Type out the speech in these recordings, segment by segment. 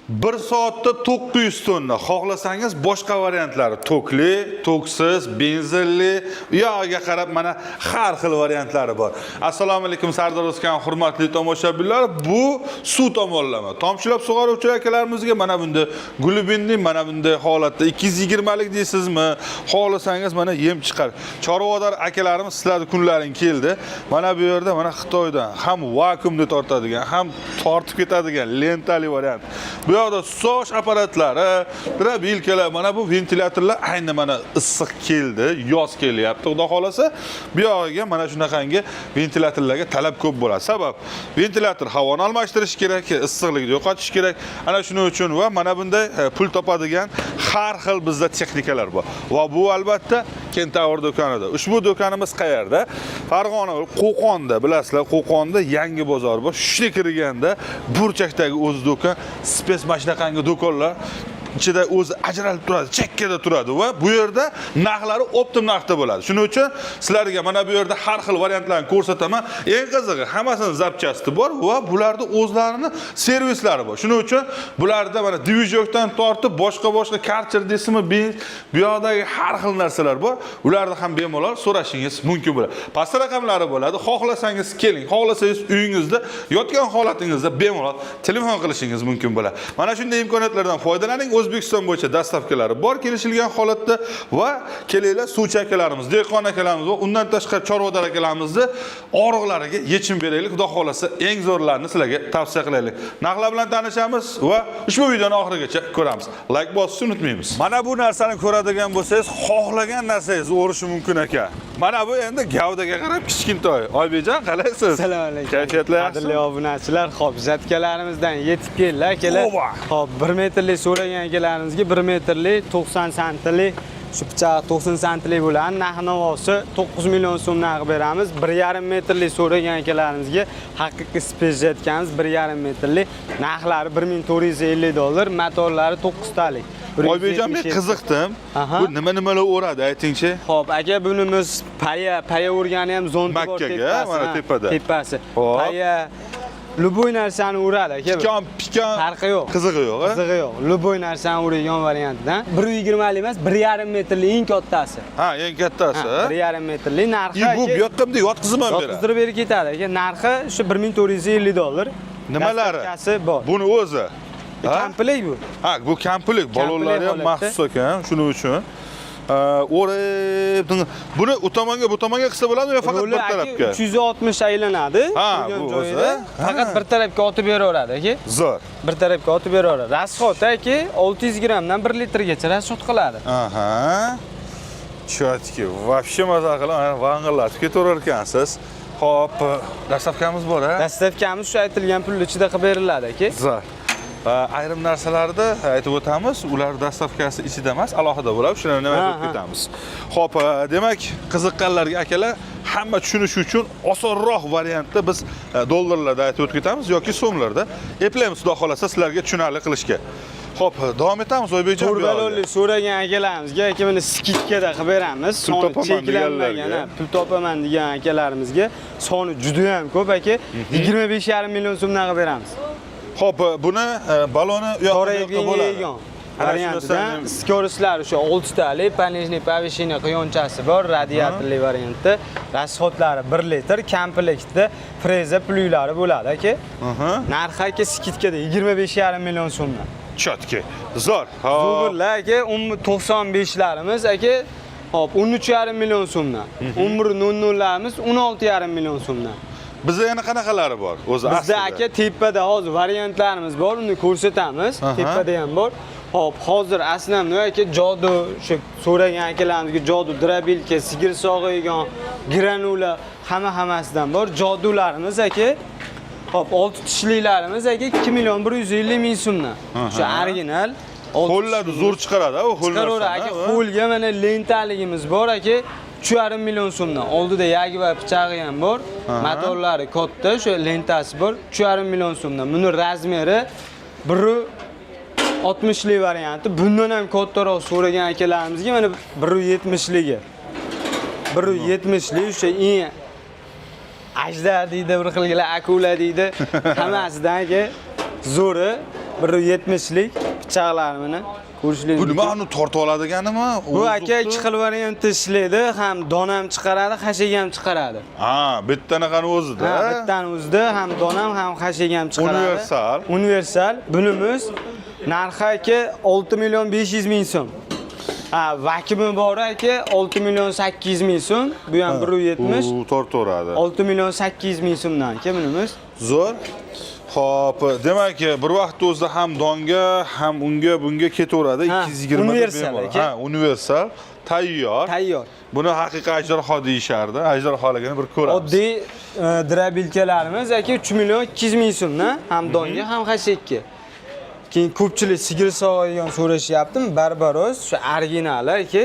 1 soatda 900 tonna. Xohlasangiz boshqa variantlari: tokli, toksiz, benzinli, u yog'iga qarab mana har xil variantlari bor. Assalomu alaykum, Sardor O'skan hurmatli tomoshabinlar. Bu suv tomonlama. Tomchilab sug'oruvchi akalarimizga mana bunda глубинный, mana bunday holatda 220 lik deysizmi? Xohlasangiz mana yem chiqar. Chorvador akalarimiz, sizlarning kunlaring keldi. Mana bu yerda mana Xitoydan ham vakuumni tortadigan, ham tortib ketadigan lentali variant. Bu yoqda soch apparatlari, дробилка lar, mana bu ventilyatorlar. Ayni mana issiq keldi, yoz kelyapti, Xudo xolasa. Bu yog'iga mana shunaqangi ventilyatorlarga talab ko'p bo'ladi. Sabab, ventilyator havoni almashtirish kerak, issiqlikni yo'qotish kerak. Ana shuning uchun va mana bunday pul topadigan har xil bizda texnikalar bor. Va bu albatta Kentavr do'konida. Ushbu do'konimiz qayerda? Farg'ona, Qo'qonda, bilasizlar, Qo'qonda yangi bozor bor. Shuni kirganda burchakdagi o'zi do'kon, спец mana shunaqangi do'konlar ichida o'zi ajralib turadi, chekkada turadi va bu yerda narxlari оптом narxda bo'ladi. Shuning uchun sizlarga mana bu yerda har xil variantlarni ko'rsataman. Eng qizig'i, hammasini запчасти bor va bularda o'zlarini servislari bor. Shuning uchun bularda mana движок dan tortib boshqa boshqa Karcher deysizmi, bu yoqdagi har xil narsalar bor. Ularni ham bemalol so'rashingiz mumkin bo'ladi. Pastda raqamlari bo'ladi. Xohlasangiz keling, xohlasangiz uyingizda yotgan holatingizda bemalol telefon qilishingiz mumkin bo'ladi. Mana shunday imkoniyatlardan foydalaning. O'zbekiston bo'yicha доставка lari bor kelishilgan holatda va kelinglar, suvchi akalarimiz, dehqon akalarimiz va undan tashqari chorvador akalarimizni og'riqlariga yechim beraylik. Xudo xolasa, eng zo'rlarini sizlarga tavsiya qilaylik. Narxlar bilan tanishamiz va ushbu videoni oxirigacha ko'ramiz. Layk bosishni unutmaymiz. Mana bu narsani ko'radigan bo'lsangiz, xohlagan narsangizni o'rishi mumkin ekan. Mana bu endi gavdaga qarab kichkintoy. Oybekjon, qalaysiz? Assalomu alaykum. Kayfiyatlar yaxshimi? Qadrli obunachilar, xo'p, жатка larimizdan yetib keldi akalar. Oba! Xo'p, 1 metrlik so'ragan akalarimizga 1 metrlik 90 santlik, shu pichoq 90 santlik bo'ladi. Narx navosi 9 million so'm narx beramiz. 1,5 metrlik so'ragan akalarimizga haqiqiy спец жатка miz 1,5 metrlik narxlari 1450 dollar, motorlari 9 talik. Oybekjon, men qiziqdim. Aha. Bu nima nimalar o'radi, aytingchi? Xo'p, aka, bunimiz paya, paya o'rgani ham zonti bor Makkaga, tepasi. mana Ha, tepada. Tepasi. Hop. Paya, любой narsani uradi aka. Pikon, pikon. Farqi yo'q. Qizig'i yo'q, a? Qizig'i yo'q. Любой narsani uradigan variantdan. 1.20 emas, 1.5 metrli eng kattasi. Ha, eng kattasi. Ha, 1.5 metrli narxi И bu aka, bu yoqqa bunday yotqizib ham beradi. yotqizdirib berib ketadi aka. Narxi shu 1450 dollar. Nimalari? Доставка si bor. Buni o'zi. Ha? Komplekt bu. Ha, bu komplekt, balonlari ham holatda. maxsus ekan, shuning uchun. O'rib, buni u tomonga, bu tomonga qilsa bo'ladimi yo faqat Ruli bir aka tarafga? 360 aylanadi. Ha, Turgan bu joyida o'zi, ha. faqat bir tarafga otib beraveradi aka. Zo'r. Bir tarafga otib beraveradi. Расход aka 600 grammdan 1 litrgacha расход qiladi. Aha. Чётки, вообще maza qilib, mana vang'illatib ketaverar ekansiz. Xo'p, доставка miz bor, a? Доставка miz shu aytilgan pul ichida qilib beriladi aka. Zo'r. Ayrim narsalarda aytib o'tamiz, ular доставка si ichida emas, alohida bo'ladi. Shularni ham aytib ketamiz. Xo'p, demak, qiziqqanlarga akalar, hamma tushunishi uchun osonroq variantda biz dollarlarda aytib o'tib ketamiz yoki so'mlarda. Eplaymiz, Xudo xolasa, sizlarga tushunarli qilishga. Xo'p, davom etamiz, Oybekjon, bu To'rt yog'iga. balonli so'ragan akalarimizga aka buni скидка da qilib beramiz. Pul Soni topaman cheklanmagan, deganlarga. ha, pul topaman degan akalarimizga soni juda ham ko'p aka. 25,5 million so'mdan qilib beramiz. Xo'p, buni baloni u yoqqa, bu Torayib yoqqa bo'ladi. yeydigan Ana shu variantidan narsani- скорость lari o'sha 6 talik, понижение повышение quyonchasi bor, radiatorli variantda. Расход lari 1 litr, komplektda freza плуг lari bo'ladi aka. Narxi aka скидка da 25,5 million so'mdan. Чётки. Zo'r. Hop. Zubirlar aka 95larimiz aka, hop, 13,5 million so'mdan. 11.00larimiz 16,5 million so'mdan. Bizda yana qanaqalari bor o'zi Bizda aslida? aka tepada hozir variantlarimiz bor, uni ko'rsatamiz. Tepada ham bor. Hop, hozir aslan aka jodu, o'sha so'ragan akalarimizga jodu, дробилка, sigir sog'aygan, granula hamma hammasidan bor. Jodularimiz aka, hop, 6 tishlilarimiz aka 2 million 150 ming so'mdan. O'sha original. Olti Ho'llarni zo'r chiqaradi, u ho'l chiqaraveradi narsani, aka. ha? Ho'lga mana lentaligimiz bor aka, 3,5 million so'mdan. Oldida yagi va pichog'i ham bor. Motorlari katta, o'sha lentasi bor, 3,5 million so'mdan. Buni размер i 1.60lik varianti. Bundan ham kattaroq so'ragan akalarimizga mana 1.70ligi. 1.70lik o'sha eng ajdar deydi, bir xilgilar akula deydi. Hammasidan aka zo'ri. 1.70lik pichoqlar mana ko'rishingiz Bu nima, mumkin. uni tortib oladiganimi? Bu aka ikki xil variantda ishlaydi, ham don ham chiqaradi, xashak ham chiqaradi. Ha, bittanaqani o'zida. Ha, bittani o'zida ham don ham, ham xashak ham chiqaradi. Universal. Universal. Bunimiz narxi aka 6 million 500 ming so'm. Ha, vakumi bor aka 6 million 800 ming so'm. Bu ham 1.70. U tortaveradi. 6 million 800 ming so'mdan aka bunimiz. Zo'r. Xo'p, demak, bir vaqtda o'zida ham donga, ham unga, bunga ketaveradi. Ha, 220 da universal bemalol. aka. Ha, universal. Tayyor. Tayyor. Buni haqiqiy ajdarho deyishardi. Ajdarholigini bir ko'ramiz. Oddiy дробилка larimiz aka 3 million 200 ming so'mdan ham donga, ham xashakka. Keyin ko'pchilik sigir sog'aygan so'rashyapti. Barbaros shu originali aka.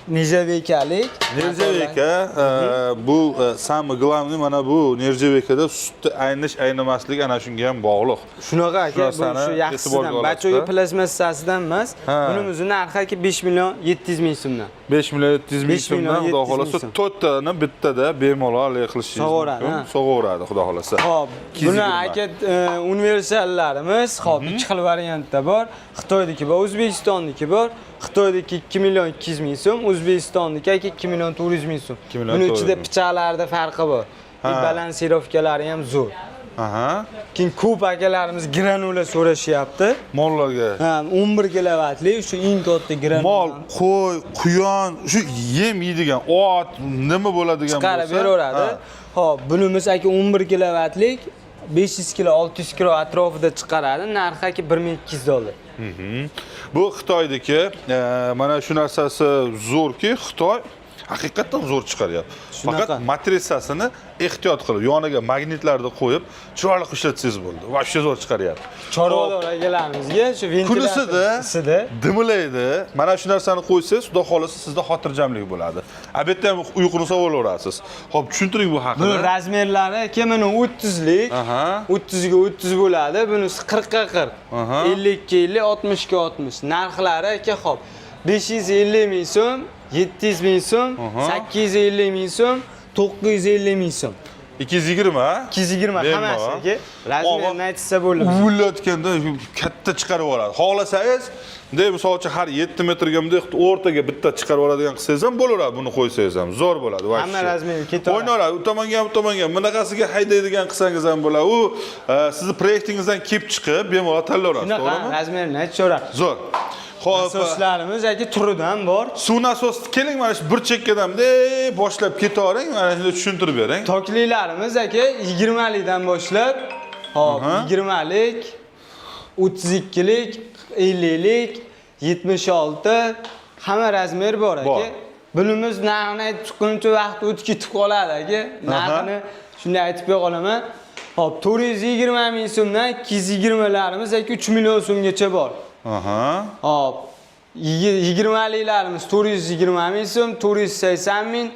Нержавейка lik. Нержавейка, bu самый главный, mana bu нержавейка da sutni aynish aynimaslik ana shunga ham bog'liq. Shunaqa aka, bu Shu narsani shu e'tiborga yaxshisidan, olasizda. bachogi plastmassasidan emas. Ha. Bunimizni narxi aka 5 million 700 ming so'mdan. 5 million 700 ming 5 million so'mdan, xudo 700 ming xohlasa, so'm. to'rttani bittada bemalol qilishingiz Sog'averadi, mumkin. ha. Sog'averadi, xudo xohlasa. Xo'p, buni 220. aka universallarimiz, xo'p, ikki xil variantda bor. Xitoyniki bor, O'zbekistonniki bor. Xitoydagi 2 million 200 ming so'm, O'zbekistonniki aka 2 million 400 ming so'm. 2 million Buni ichida 400 ming. pichoqlarda farqi bor. Ha. Балансировка lari ham zo'r. Aha. Keyin ko'p akalarimiz granula so'rashyapti. Mollarga. Ha, 11 kilovatli shu eng katta granula. Mol, qo'y, quyon, shu yem yeydigan ot, nima bo'ladigan chiqarib bo'lsa, beraveradi. ha. Xo'p, bunimiz aka 11 kilovatlik 500 kilo, 600 kilo atrofida chiqaradi. Narxi aka 1200 dollar. Bu Xitoydiki, mana shu narsasi zo'rki, Xitoy haqiqatdan zo'r chiqaryapti. Shunaqa. Faqat matritsasini ehtiyot qilib, yoniga magnitlarni qo'yib, chiroyli qilib ishlatsangiz bo'ldi. Вообще zo'r chiqaryapti. Chorvador akalarimizga shu ventilyator Kunisida isidi. dimlaydi. Mana shu narsani qo'ysangiz, xudo xohlasa, sizda xotirjamlik bo'ladi. A bu yerda ham uyquni sovolaverasiz. Xo'p, tushuntiring bu Bu haqida. размер lari aka mana 30 lik, Aha. 30 ga 30 bo'ladi. Bunisi 40 ga 40, Aha. 50 ga 50, 60 ga 60. Narxlari aka xo'p 550 ming so'm, 700 ming so'm, 850 ming so'm, 950 ming so'm. 220 ha? 220 Bemalol. hammasi aka. Размер ini aytsa bo'ldi. Uvillayotganda katta chiqarib yuboradi. Xohlasangiz, bunday misol uchun har 7 metrga bunday o'rtaga bitta chiqarib yuboradigan qilsangiz ham bo'laveradi, buni qo'ysangiz ham zo'r bo'ladi. Hamma размер i ketaveradi. O'ynaveradi, u tomonga ham, bu tomonga ham. Bunaqasiga haydaydigan qilsangiz ham bo'ladi. U sizni proyektingizdan kelib chiqib bemalol tanlayverasiz, Shunaqa to'g'rimi? размер ini aytishaveradi. Zo'r. Xo'p, Nasoslarimiz aka turidan bor. suv nasos, keling, mana shu bir chekkadan bunday boshlab ketavering, mana shunda tushuntirib bering. Toklilarimiz aka 20 likdan boshlab, hop, 20 lik, 32 lik, 50 lik, 76 hamma размер bor Bor. aka. Bunimiz narxini aytib chiqquncha vaqt o'tib ketib qoladi aka. Narxini shunday aytib qo'ya qolaman. Hop, 420 ming so'mdan 220 larimiz aka 3 million so'mgacha bor. Hop, 20 liklarimiz 420 ming so'm, 480 ming,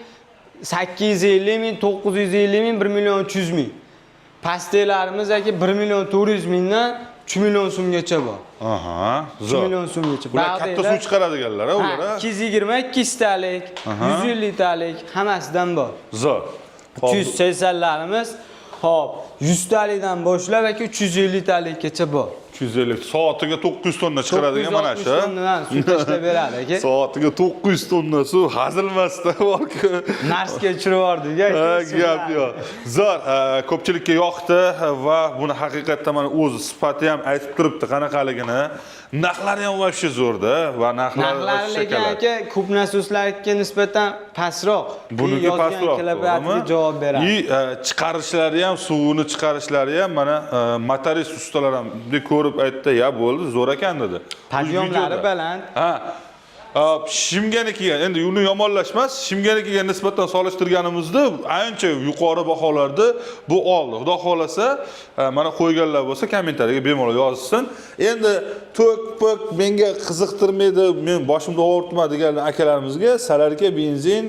850 ming, 950 ming, 1 million 300 ming. Pastlarimiz aka 1 million 400 mingdan 3 million so'mgacha bor. 3 Zo'r. million so'mgacha. Bular katta suv chiqaradiganlar, ha, ular, ha? 222 talik, 150 talik hammasidan bor. Zo'r. Hop. 380larimiz hop, 100 talikdan boshlab aka 350 talikgacha bor. 350 soatiga 900 tonna chiqaradigan mana shu. 960 tonnadan suv tashlab beradi aka. Soatiga 900 tonna suv hazil emasda borku. Marsga tushirib yubordik Ha, aka. gap yo'q. Zo'r, ko'pchilikka yoqdi va buni haqiqatda mana o'zi sifati ham aytib turibdi qanaqaligini. Narxlari ham вообще zo'rda va narxlari Narxlari вообще lekin kalat. aka ko'p nasoslarga nisbatan pastroq. Buniki Yozgan pastroq, kilovatiga to'g'rimi? javob beradi. И chiqarishlari ham, suvini chiqarishlari ham mana motorist ustalar ham bunday ko'rib aytdi, "Ya bo'ldi, zo'r ekan" dedi. Подъём lari Videoda. baland. Ha. Shimganikiga endi uni yomonlashmas, shimganikiga nisbatan solishtirganimizda ancha yuqori baholarda bu oldi. Xudo xohlasa, mana qo'yganlar bo'lsa kommentariyaga bemalol yozsin. Endi tok pok menga qiziqtirmaydi, men boshimni og'ritma degan akalarimizga солярка, benzin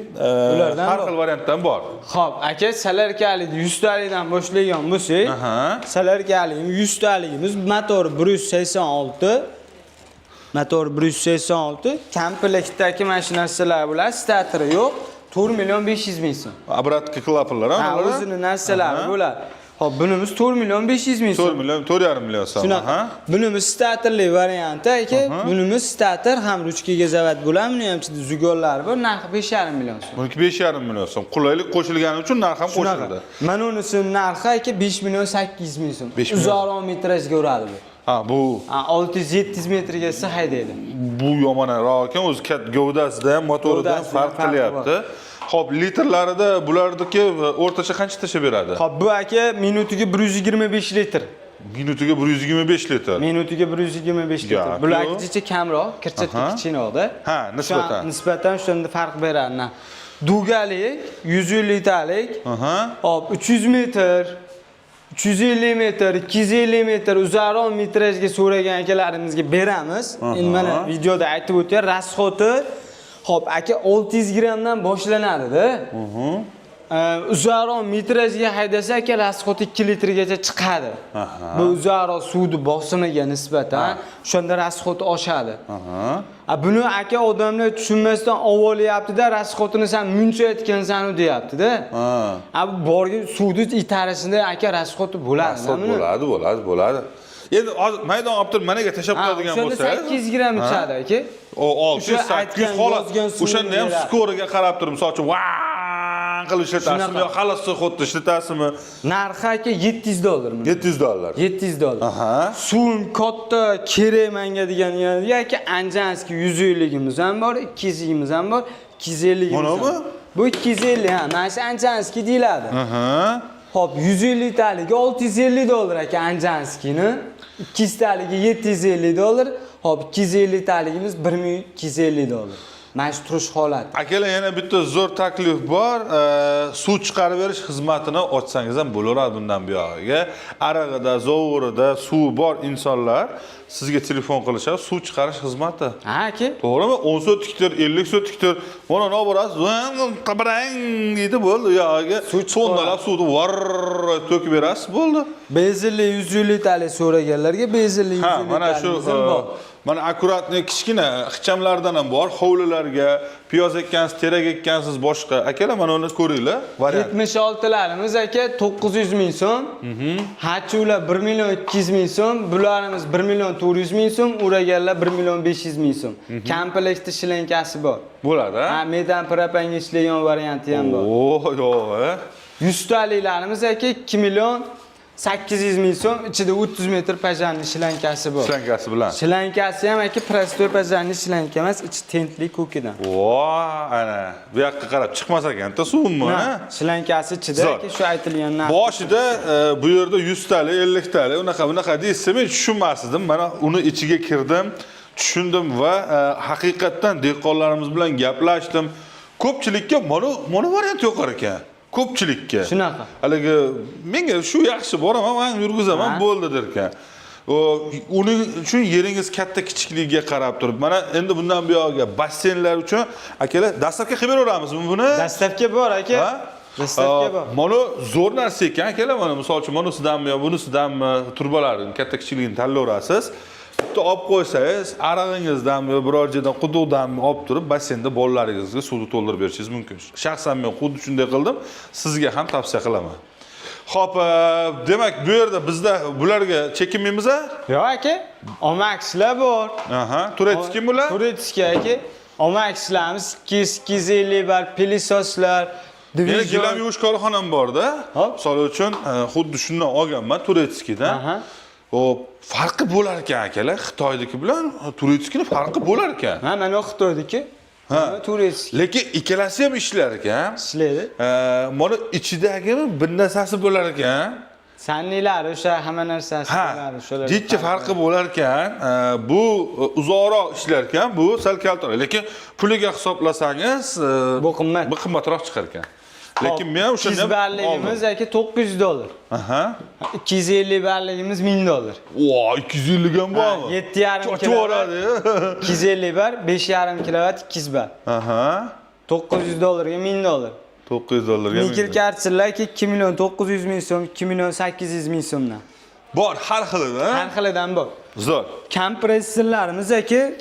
Ulardan har bor. xil variantdan bor. Xo'p, aka, солярка lik 100 talikdan boshlagan bo'lsak, солярка lik 100 taligimiz motor 186, motor 186, komplektdagi mana shu narsalar bo'ladi, statori yo'q, 4 million 500 ming so'm. Обратка klapanlar, Ha, ular? o'zini narsalari bo'ladi. Hop, bunimiz 4 million 500 ming so'm. 4 million, 4,5 million so'm. Shunaqa. Aha. Bunimiz statorli varianti aka. Bunimiz stator ham ruchkaga zavod bo'ladi, buni ham ichida zugollari bor, narxi 5,5 million so'm. Buniki 5,5 million so'm. Qulaylik qo'shilgani uchun narx ham qo'shildi. Mana unisi narxi aka 5 million 800 ming so'm. 5 million. Uzoqroq metrajga uradi bu. Ha, bu Ha, 600-700 metrga esa haydaydi. bu yomonroq ekan, o'zi gavdasida ham, motorida ham Gavdasida ham farq farqi qilyapti. Xo'p, litrlarida bularniki o'rtacha qancha tashlab beradi? Hop, bu aka minutiga 125 litr. Minutiga 125 litr. Minutiga 125 litr. Gap Bular yo'q. kichikcha kamroq, kirchatka kichikroqda. Ha, nisbatan. Nisbatan shunda farq beradi. Dugalik 150 talik. Hop, 300 metr, 350 metr, 250 metr uzoqroq metrajga so'ragan akalarimizga beramiz. Endi mana videoda aytib o'tgan расход i hop aka 600 grammdan boshlanadi-da. Uzoqroq metrajga haydasa aka расход i 2 litrgacha chiqadi. Bu uzoqroq suvni bosimiga nisbatan o'shanda расход oshadi. A buni aka odamlar tushunmasdan ovolyapti-da, расход ini sen muncha aytgansan deyapti-da. A bu borga suvni itarishida aka расход i bo'ladi. Расход bo'ladi, bo'ladi, bo'ladi. Endi hozir maydon olib turib managa tashlab qo'yadigan O'shanda bo'lsa, 800 gramm ichadi aka. O 600 O'sha 800 aytgan, xolos. yozgan suvini O'shanda ham beradi. скор iga qarab turib, misol uchun van qilib ishlatasizmi Shunaqa. yo xalos xuddi ishlatasizmi? Narxi aka 700 dollar. 700 dollar. 700 dollar. Suvim katta kerak menga degan yerga aka Анджианский 150ligimiz ham bor, 200ligimiz ham bor, 250ligimiz ham. Mana bu? Bu 250 ha, mana shu Анджианский deyiladi. Hop, 150 taligi 650 dollar aka Анджианский ni, 200 taligi 750 dollar, hop 250 taligimiz 1250 dollar. Mana shu turish holati. Akalar, yana bitta zo'r taklif bor. Suv chiqarib berish xizmatini ochsangiz ham bo'laveradi bundan buyog'iga. Arig'ida, zovurida suvi bor insonlar sizga telefon qilishadi, suv chiqarish xizmati. Ha aka. To'g'rimi? 10 sotikdir, 50 sotikdir. Mana nima borasiz? Qabrang deydi, bo'ldi. U yog'iga tonnalab suvni var to'kib berasiz, bo'ldi. Benzinli 150 talik so'raganlarga benzinli 150 Ha, mana shu taligimiz ham bor. Mana аккуратный kichkina ixchamlardan ham bor. Hovlilarga piyoz ekkansiz, terak ekkansiz, boshqa. Akalar, mana uni ko'ringlar. Variant. 76larimiz aka 900 ming so'm. Hachuvlar 1 million 200 ming so'm, bularimiz 1 million 400 ming so'm, uraganlar 1 million 500 ming so'm. Komplektda шланга si bor. Bo'ladi, ha? Ha, metan propanga ishlagan varianti ham bor. O, yo'q, a? 100 taliklarimiz aka 2 million 800 ming so'm, ichida 30 metr пожарный шланга si bor. Шланга si bilan. Шланга si ham aka простой пожарный шланга emas, ichi tentli ko'kidan. Vo, ana bu yoqqa qarab chiqmas ekan-da suvmi, ha? Шланга si ichida Zo'r. aka shu aytilgan narx. Boshida bu yerda 100 talik, 50 talik, unaqa bunaqa deysiz, men tushunmas edim. Mana uni ichiga kirdim, tushundim va haqiqatdan dehqonlarimiz bilan gaplashdim. Ko'pchilikka mana variant yoqar ekan. Ko'pchilikka. Shunaqa. Haligi menga shu yaxshi, boraman, man yurgizaman, bo'ldi derkan. O, uning uchun yeringiz katta kichikligiga qarab turib, mana endi bundan buyog'iga basseynlar uchun akalar доставка qilib beraveramizmi buni? Доставка bor aka. Ha? Доставка bor. Mana zo'r narsa ekan akalar, mana misol uchun bunisidanmi yo bunisidanmi turbalarni katta kichikligini tanlayverasiz. Bitta olib qo'ysangiz, arig'ingizdanmi yo biror yerdan, quduqdanmi olib turib basseynda bolalaringizga suvni to'ldirib berishingiz mumkin. Shaxsan men xuddi shunday qildim, sizga ham tavsiya qilaman. Xo'p, demak bu yerda bizda bularga chekinmaymiz a? Yo'q aka, Omaxlar bor. Aha, турецкий bular? Турецкий aka. Omaxlarimiz 200 250 bar, пылесос lar, Yana Division. gilam yuvish korxonam borda. Hop. Misol uchun, xuddi shundan olganman турецкий dan. O farqi bo'lar ekan akalar, Xitoyniki bilan турецкий ni farqi bo'lar ekan. Ha, mana Xitoyniki. Ha. Турецкий. Lekin ikkalasi ham ishlar ekan. Ishlaydi. Mana ichidagimi bir narsasi bo'lar ekan. Sannilari o'sha hamma narsasi Ha, bo'ladi, o'shalar. jicha farqi bo'lar ekan. Bu uzoqroq ishlar ekan, bu sal kaltaroq. Lekin puliga hisoblasangiz, Bu qimmat. Bu qimmatroq chiqar ekan. Lekin men ham o'shanda 200 barligimiz aka 900 dollar. Aha. 250 barligimiz 1000 dollar. Vo, 250 ham bormi? 7,5 Chochib kilovat. yuboradi. 250 bar, 5,5 kilovat 200 bar. Aha. 900 dollarga 1000 dollar. 900 dollarga. Nikel kartsillar 2 million 900 ming so'm, 2 million 800 ming so'mdan. Bor, har xilida. Har xilidan bor. Zo'r. Kompressorlarimiz aka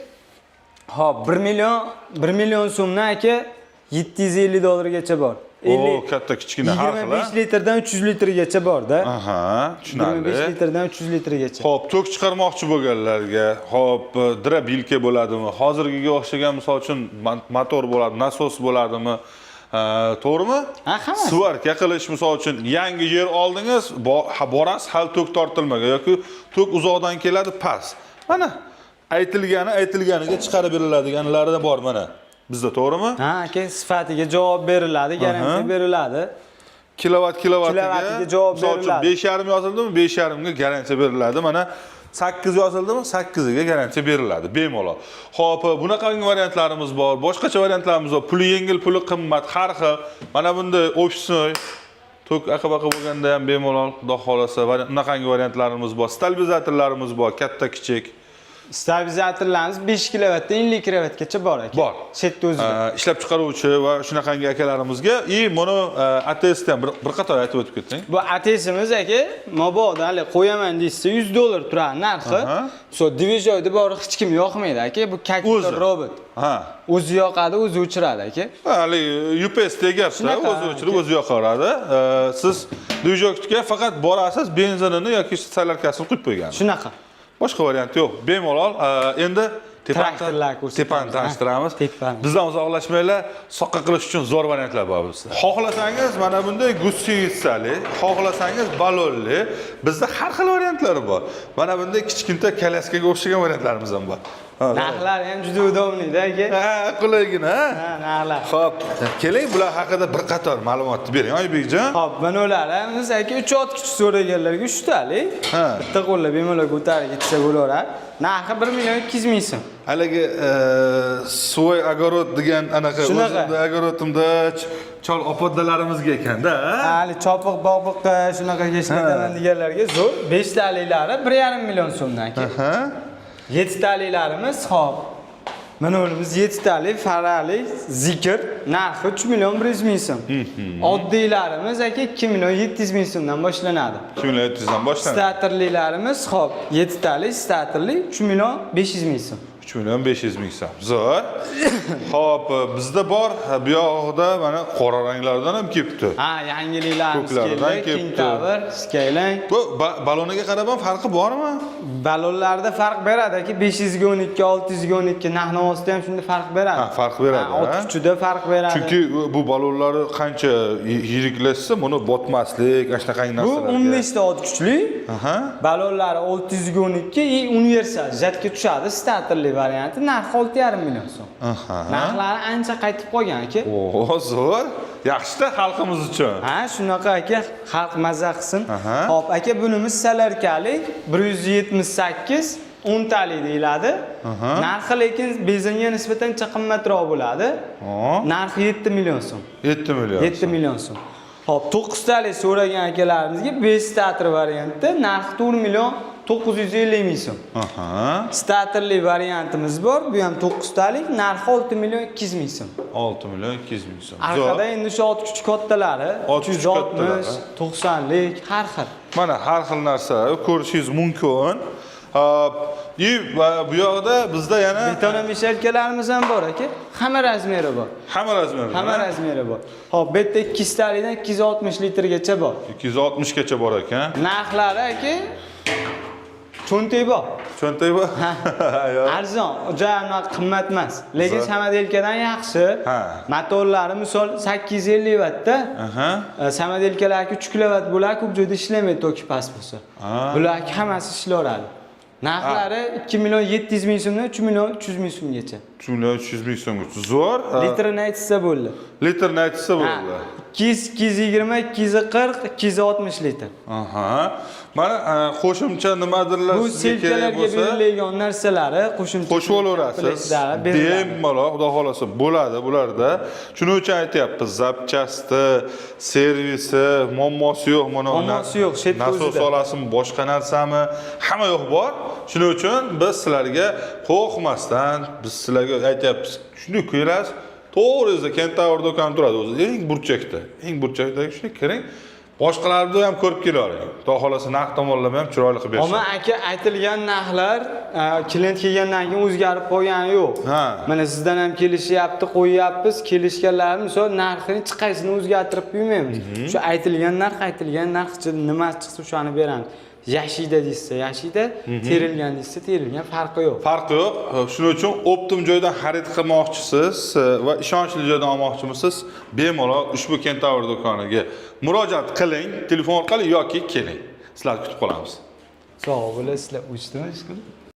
hop 1 million 1 million so'mdan aka 750 dollargacha bor. O, katta, kichkina, har xil, a? 25 litrdan 300 litrgacha bor-da. Aha, 25 tushunarli. litrdan 300 litrgacha. Xo'p, tok chiqarmoqchi bo'lganlarga, xo'p, дробилка bo'ladimi? Hozirgiga o'xshagan, misol uchun, motor bo'ladi, nasos bo'ladimi? To'g'rimi? Ha, hammasi. Сварка qilish, misol uchun, yangi yer oldingiz, borasiz, hali tok tortilmagan yoki tok uzoqdan keladi, past. Mana aytilgani aytilganiga chiqarib beriladiganlari bor mana. Bizda, to'g'rimi? Ha, aka, sifatiga javob beriladi, garantiya beriladi. Kilovat kilovatiga, Kilovatiga javob misol uchun beriladi. 5,5 yozildimi, 5,5 ga garantiya beriladi. Mana 8 yozildimi, 8 ga garantiya beriladi bemalol. Xo'p, bunaqangi variantlarimiz bor, boshqacha variantlarimiz bor. Puli yengil, puli qimmat, har xil. Mana bunday офисный tok aqa-baqa bo'lganda ham bemalol, xudo xolasa, bunaqangi variantlarimiz bor. Stabilizatorlarimiz bor, katta, kichik. Stabilizatorlarimiz 5 kilovatdan 50 kilovatgacha bor, aka. Bor. Chetda o'zida. Ishlab chiqaruvchi va shunaqangi akalarimizga и buni ATS ham bir qator aytib o'tib ketding. Bu ATSimiz, aka, mabodo hali qo'yaman deysiz, 100 dollar turadi narxi. So, движок da bor, hech kim yoqmaydi, aka. Bu как O'zi. robot. O'zi yoqadi, o'zi o'chiradi, aka. Haligi UPS gapda Shunaqa, o'zi o'chirib, o'zi yoqaveradi. Siz движок ga faqat borasiz, benzinini yoki solyarkasini quyib qo'ygan. Shunaqa. Boshqa variant yo'q. Bemalol. Endi Traktorlar ko'rsatamiz. tepani tanishtiramiz. Tepani. Bizdan uzoqlashmanglar, soqqa qilish uchun zo'r variantlar bor bizda. Xohlasangiz mana bunday гусеница li, xohlasangiz balonli, bizda har xil variantlari bor. Mana bunday kichkinta kolyaskaga o'xshagan variantlarimiz ham bor. Ha, Narxlari ham juda удобный da, aka. Ha, qulaygina. Ha? Ha, narxlar. Xo'p, keling, bular haqida bir qator ma'lumotni bering, Oybekjon. Xo'p, mana ularimiz, aka, 3 ot kuchi so'raganlarga 3 talik. Bitta qo'lda bemalol ko'tarib ketsa bo'laveradi. Narxi 1 million 200 ming so'm. Haligi свой огород degan anaqa Shunaqa. o'zimda огород imda chol opodalarimizga ekanda. Hali chopiq bopiqqa shunaqa ishlataman deganlarga zo'r. 5 taliklari 1,5 million so'mdan, aka. Ha? 7 taliklarimiz, xo'p. Mana unimiz 7 talik farali Zikr, narxi 3 million 100 ming so'm. Oddiylarimiz, aka, 2 million 700 ming so'mdan boshlanadi. 2 million 700 dan boshlanadi. Statorlilarimiz, xo'p, 7 talik statorli 3 million 500 ming so'm. 3 million 500 ming so'm. Zo'r. Xo'p, bizda bor, bu yog'ida mana qora ranglardan ham kelibdi. Ha, yangiliklarimiz Ko'klaridan keldi. kelibdi. King Tower, Skyline. Bu baloniga qarab ham farqi bormi? Balonlarda farq beradi, aka, 500 ga 12, 600 ga 12 narx-navosida ham shunda farq beradi. Ha, farq beradi, Ha, ot ha? kuchida farq beradi. Chunki bu balonlari qancha yiriklashsa, buni botmaslik, ana shunaqangi bu narsalarga. 15 ta ot kuchli. Balonlari 600 ga 12 и universal жатка tushadi, statorli varianti, narxi 6,5 million so'm. Narxlari ancha qaytib qolgan, aka. O, zo'r. Yaxshi-da xalqimiz uchun. Ha, shunaqa, aka, xalq maza qilsin. Xo'p, aka, bunimiz solyarkalik 178 10 talik deyiladi. Narxi lekin benzinga nisbatan ancha qimmatroq bo'ladi. Narxi 7 million so'm. 7 million. 7 million so'm. Xo'p, 9 talik so'ragan akalarimizga 5 stator variantda narxi 4 million 950 ming so'm. Statorli variantimiz bor, bu ham 9 talik, narxi 6 million 200 ming so'm. 6 million 200 ming so'm. Arkada Zo'r. endi shu ot kuchi kattalari, Ot kuchi 360, kattalari. 90lik, har xil. Mana har xil narsa ko'rishingiz mumkin. Hop, и bu yoqda bizda yana Бетономешалка larimiz ham bor, aka. Hamma размер i bor. Hamma размер i. Hamma размер i bor. Xo'p, bu yerda 200 talikdan 260 litrgacha bor. 260 gacha bor ekan. Narxlari, aka, cho'ntak bor. Cho'ntak bor. Yo'q. Arzon, juda anaqa qimmat emas. Lekin Zo'r. самоделка dan yaxshi. Motorlari misol 850 vattda. Самоделка larki 3 kilovat bo'ladi, ko'p joyda ishlamaydi toki past bo'lsa. Bularki hammasi ishlayveradi. Narxlari 2 million 700 ming so'mdan 3 million 300 ming so'mgacha. 3 million 300 ming so'mgacha. Zo'r. Litrini aytsa bo'ldi. Litrini aytsa Ha, bo'ldi. 200, 220, 240, 260 litr. Aha. Mana qo'shimcha nimadirlar Bu sizga kerak selkalarga bo'lsa, beriladigan narsalari qo'shimcha qo'shib olaverasiz. komplektlari beriladi. Bemalol, xudo xohlasa bo'ladi bularda. Shuning uchun aytyapmiz, запчасти, servisi, muammosi yo'q mana. Muammosi yo'q, shetda Nasos o'zida. olasizmi, boshqa narsami, hamma yo'q bor. Shuning uchun biz sizlarga qo'rqmasdan, biz sizlarga aytyapmiz, shunday kelasiz, to'g'ringizda Kentavr do'koni turadi o'zi, eng burchakda. Eng burchakdagi shunday kiring. Boshqalarni ham ko'rib kelavering. Xudo xohlasa, narx tomonlama ham chiroyli qilib Ammo berishadi. aka, aytilgan narxlar klient kelgandan keyin o'zgarib qolgani yo'q. Mana sizdan ham kelishyapti, qo'yyapmiz, kelishganlar, misol, narxini hech qaysini o'zgartirib qo'ymaymiz. Shu aytilgan narx, aytilgan narx ichida nima chiqsa, o'shani beramiz. Yashiyda deyishsa yashiyda, terilgan deyishsa terilgan, farqi yo'q. Farqi yo'q. Shuning uchun оптом joydan xarid qilmoqchisiz va ishonchli joydan olmoqchimisiz, bemalol ushbu Kentavr do'koniga murojaat qiling, telefon orqali yoki keling. Sizlarni kutib qolamiz. Sog' bo'lasizlar, o'chdimi ish qilib?